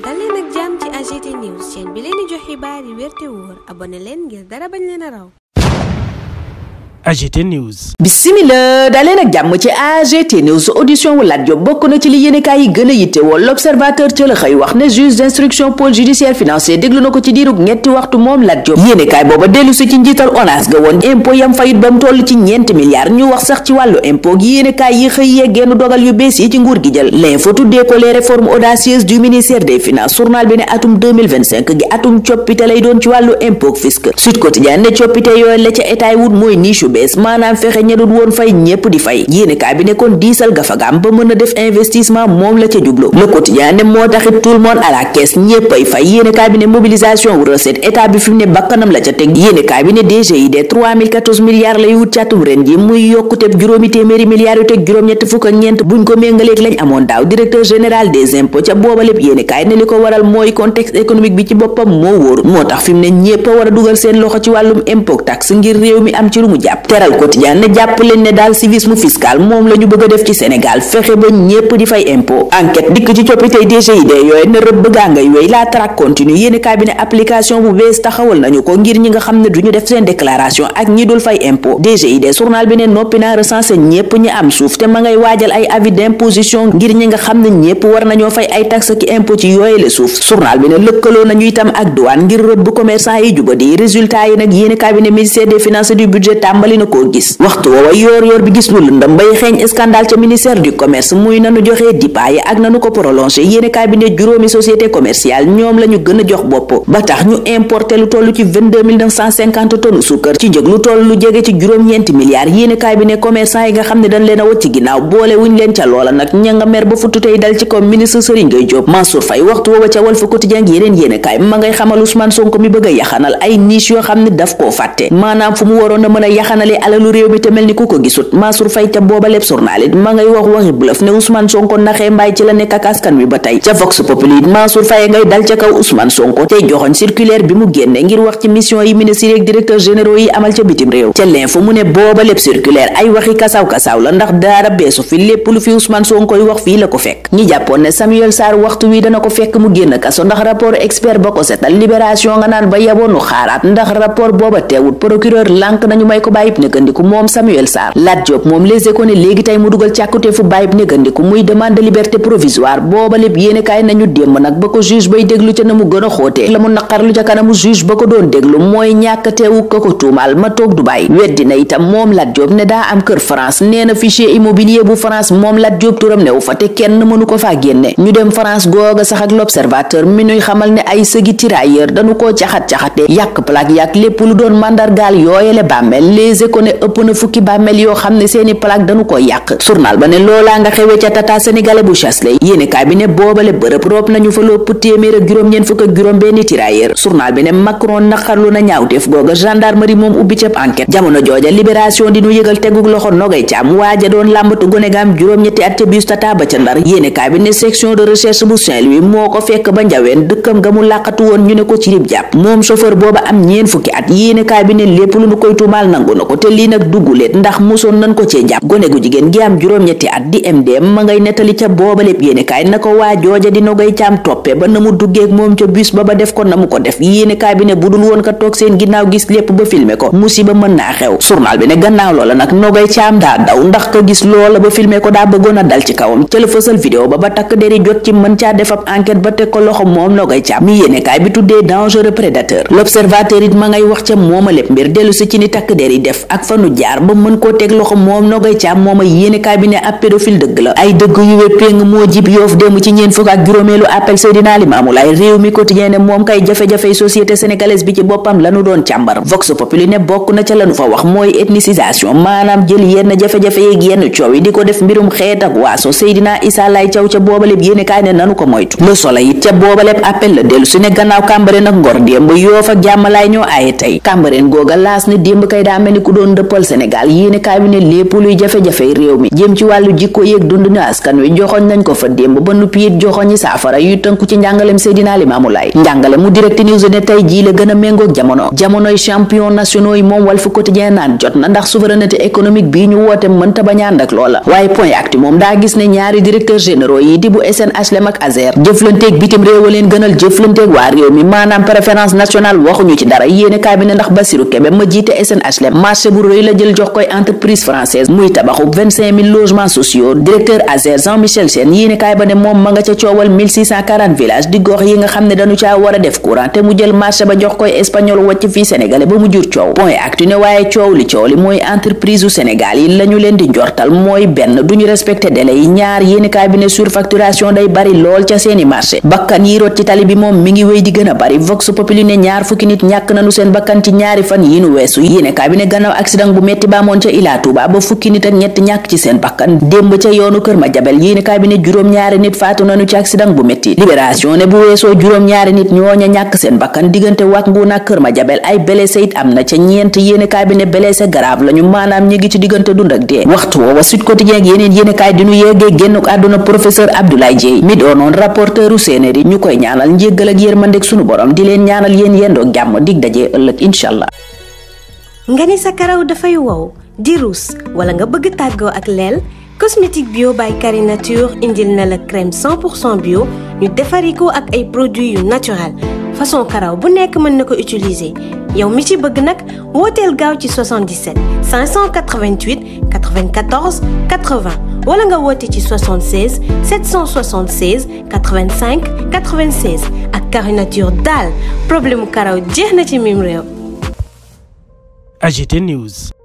dal leen ak jàmm ci AGT News chaîne bi leen di jox xibaar yi wér te wóor abonné leen ngir dara bañ leen a raw. AGT News. Bismillah daleen ak jàmm ci AGT News. audition wu Lat Diop bokk na ci li yéenekaay yi gën a yittewoo. L'Observateur ca la xëy wax ne juge d'instruction pôle judiciaire financier déglu na ko ci diirub ñetti waxtu moom Lat Diop. yéenekaay booba dellu si ci njiital ONAS ga woon impôt yam fayit ba mu toll ci ñeenti milliards ñu wax sax ci wàllu impôt gi yéenekaay yi xëy yeggeenu dogal yu bees yi ci nguur gi jël. L'info tuddee ko les réformes audacieuses du ministère des finances. journal bi ne atum 2025 gi atum coppite lay doon ci wàllu impôt fisc. Sud Quotidien ne coppite yooyu la ca état wut mooy niche bees maanaam fexe ña doon woon fay ñépp di fay. yéenekaay bi ne kon diisal gafagaam ba mën a def investissement moom la ca jublu. Le Quotidien ne moo taxit tout le monde à la caisse ñépp ay fay. yéenekaay bi ne mobilisation wu recette état bi fi mu ne bakkanam la ca teg. yéenekaay bi ne DGID 3014 milliards lay wut ci atum ren ji muy yokkuteb juróomi téeméeri milliards yu teg juróom-ñett fukk ak ñeent buñ ko méngaleeg lañ amoon daaw. directeur général des impôts ca booba lépp yéenekaay ne li ko waral mooy contexte économique bi ci boppam moo wóoru moo tax fi mu ne ñépp a war a dugal seen loxo ci wàllum impôt taxe ngir réew mi am ci lu mu jàpp. Teral Quotidien ne jàpp leen ne daal civisme fiscal moom la ñu bëgg a def ci Sénégal fexe ba ñépp di fay impôt. Enquête dikk ci coppitey DGID yooyu ne rëbb gaa ngay wéy la traque continue. yéenekaay bi ne application bu bees taxawal nañu ko ngir ñi nga xam ne duñu def seen déclaration ak ñi dul fay impôt. DGID journal bi ne noppi naa recensé ñépp ñi am suuf te ma ngay waajal ay avis d'imposition ngir ñi nga xam ne ñépp war nañoo fay ay taxe ki impôt ci yooyu le suuf. journal bi ne lëkkaloo nañu itam ak douane ngir rëbb commerçant yi jubadi. résultat yi nag yéenekaay bi ne ministère des finances et du budget tàmbali na koo gis. waxtu woowa yoor bi gis lu lëndëm bay xeeñ scandale ca ministère du commerce muy nanu joxee dipa yi ak nanu ko prolongé. yéenekaay bi ne juróomi société commerciale ñoom la ñu gën a jox bopp ba tax ñu importé lu toll ci 22 tonnes suukar ci njëg lu toll lu jege ci juróom-ñeenti milliards. yéenekaay bi ne commerçant yi nga xam ne dañ leen a wacc ci ginnaaw boole wuñ leen ca loola nag ña nga mer ba futtu tey dal ci kaw ministre Serigne Gueye Diop. Mansour Faye waxtu woowa ca Walf Quotidien yeneen yéenekaay ma ngay xamal Ousmane Sonko mi bëgg a yaxanal ay niche yoo xam ne daf koo fàtte maanaam fu mu waroon a mën a yaxanale alalu réew mi te mel ni ku ko gisut. Mansour Faye ca booba lépp journal it ma ngay wax waxi bluff ne Ousmane Sonko naxee mbaay ci la nekk ak askan wi ba tey. ca Vox Populi Mansour Faye ngay dal ca kaw Ousmane Sonko tey joxoñ circulaire bi mu génne ngir wax ci mission yi ministres ak directeurs généraux yi amal ca bitim réew. ca L'Info mu ne booba lépp circulaire ay waxi kasaaw la ndax dara beesu fi lépp lu fi Ousmane Sonko yi wax fii la ko fekk. ñi jàppoon ne Samuel Sarr waxtu wi dana ko fekk mu génn kaso ndax rapport expert ba ko setal libération nga naan ba yaboonu xaaraat ndax rapport booba teewut procureur lànk nañu may ko bàyyib négandiku moom Samuel Sarr. Lat Diop moom Les Échos ne léegi tey mu dugal càkkute fu bàyyib négandiku muy demande de liberté provisoire booba lépp yéenekaay nañu démb nag ba ko juge bay déglu ca na mu gën a xóotee la mu naqarlu ca kanamu juge ba ko doon déglu mooy ñàkk teewu ko ko tuumaal ma toog Dubaï. weddi na itam moom Lat Diop ne daa am kër France nee na fichier immobilier bu France moom Lat Diop turam newu fa te kenn mënu ko faa génne. ñu dem France googa sax ak L'Observateur mi nuy xamal ne ay sëgi tirailleur dañu koo caxat-caxate yàq plaque yàq lépp lu doon mandargaal yooyele bàmmeel. Les Échos ne ëpp na fukki bàmmeel yoo xam ne seeni plaque dañu ko yàq. journal ba ne loolaa nga xewee ca tata sénégalais bu Chasley. yéenekaay bi ne boobale bërëb rob nañu fa lopp téeméer ak juróom-ñeent fukk ak juróom benn tirailleur. journal bi ne Macron naqarlu na ñaawteef googa gendarmerie moom ubbi cab enquête. jamono jooja libération di nu yëgal tegug loxo Nogay Caam waaja doon làmbatu gone gaam juróom-ñetti at ca bus tata ba ca Ndar. yéenekaay bi ne section de recherche bu Saint-Louis moo ko fekk ba njaween dëkkam nga mu làqatu woon ñu ne ko ci rib jàpp moom chauffeur booba am ñeen fukki at. yéenekaay bi ne lépp lu nu koy tuumaal nangu na ko te lii nag dugguleet ndax mosoon nañ ko cee jàpp. gone gu jigéen gi am juróom-ñetti at di MDM ma ngay nettali ca booba lépp yéenekaay na ko waa jooja di Nogay Caam toppe ba na mu duggeek moom ca bus ba def ko na mu ko def. yéenekaay bi ne budul woon ka toog seen ginnaaw gis lépp ba filmer ko musiba mën naa xew. journal bi ne gannaaw loola nag Nogay Caam daa daw ndax ka gis loola ba filmer ko daa bëggoon a dal ci kawam ca la fësal vidéo ba takk deri jot ci mën caa def ab enquête ba teg ko loxo moom Nogay Caam mi yéenekaay bi tuddee dangereux prédateur. L'Observateur it ma ngay wax ca mooma lépp mbir dellu si ci ni takk der yi def ak fanu jaar ba mën koo teg loxo moom Nogay Caam mooma yéenekaay bi ne ab pédophile dëgg la. ay dëgg yu wé péng moo jib Yoff dem ci ñeen fukk ak juróomeelu appel Seydina Limamou Laye. réew mi quotidien ne moom kay jafe-jafey société sénégalaise bi ci boppam lanu doon càmbar. Vox Populi ne bokk na ca lanu fa wax mooy ethnicisation maanaam jël yenn jafe-jafe yeeg yenn coow yi di ko def mbirum xeet ak waaso. Seydina Issa Laye Thiaw ca boobaleb yéenekaay ne nanu ko moytu. Le Soleil it ca boobaleb appel la dellu su ne gannaaw Cambérène ak Ngor démb Yoff ak Jàmmalaay ñoo aaye tey. Cambérène googa laas ne démb kay daa mel ni ku doon dëppal Sénégal yéene kaay bi ne lépp luy jafe-jafe réew mi jëm ci wàllu jikko yeeg dund ni askan wi joxoñ nañ ko fa démb ba nuppi it joxoñi saafara yu tënku ci njàngalem Seydina Limaamu Laay njàngale mu Direct News ne tey jii la gën a méngoog jamonoy champion nationaux yi moom Walf Quotidien naan jot na ndax souveraineté économique bii ñu woote mënta bañ a ànd ak loola waaye Point Actu moom daa gis ne ñaari directeurs généraux yi di bu SNHLM ak ASER jëflanteeg bitim réew a leen gënal jëflanteeg waa réew mi maanaam préférence nationale waxuñu ci dara yéene kaay bi ne ndax Bassirou Kébé ma jiite SNHLM marché bu rëy la jël jox koy entreprise française muy tabaxu 25 000 logements sociaux directeur ASER Jean-Michel Sène yéene kaay ba ne moom ma nga ca coowal 1640 villages di gox yi nga xam ne dañu caa war a def courant te mu jël marché ba jox koy espagnol wàcc fii sénégalais ba mu jur coow Point Actu ne waaye coow li mooy entreprise u Sénégal yi lañu leen di njortal mooy benn duñu respecté délai yi ñaar yéene kaay bi ne surfacturation day bari lool ca seeni marché bakkan yi rot ci tali bi moom mi ngi wéy di gën a bari Vox Populi ne ñaar fukki nit ñàkk nañu seen bakkan ci ñaari fan yi nu weesu yéene kaay bi ne gannaaw accident bu metti ba amoon ca Ila Touba ba fukki nit ak ñett ñàkk ci seen bakkan démb ca yoonu Kër Madiabel yéene kaay bi ne juróom-ñaari nit faatu nañu ci accident bu metti Libération ne bu weesoo juróom-ñaari nit ñooña ñàkk seen bakkan diggante Wack Ngouna ak Kër Madiabel ay blessé it am na ca ñeent yéene kaay bi ne blessé grave lañu maanaam ñi ngi ci diggante dund ak dee waxtu woowa Sud Quotidien ak yeneen yéene kaay di ñu yeggee génnuk àdduna professeur Abdoulaye Dieye mi doonoon rapporteuru CNRI ñu koy ñaanal njéggal ak yërmandeg sunu borom di leen ñaanal yéen yendoog jàmm dig dajee ëllëg inshallah. nga ni sa karaw dafay wow di ruus wala nga bëgg tàggoo ak leel cosmétique bio by Carré Nature indil na la crème 100% bio ñu defari ko ak ay produits yu naturel façon karaw bu nekk mën na ko utiliser yow mi ci bëgg nag wooteel gaaw ci 77 588 94 80 wala nga woote ci 76 776 85 96 ak Carré Nature daal problème karaw jeex na ci mim réew. AGT News.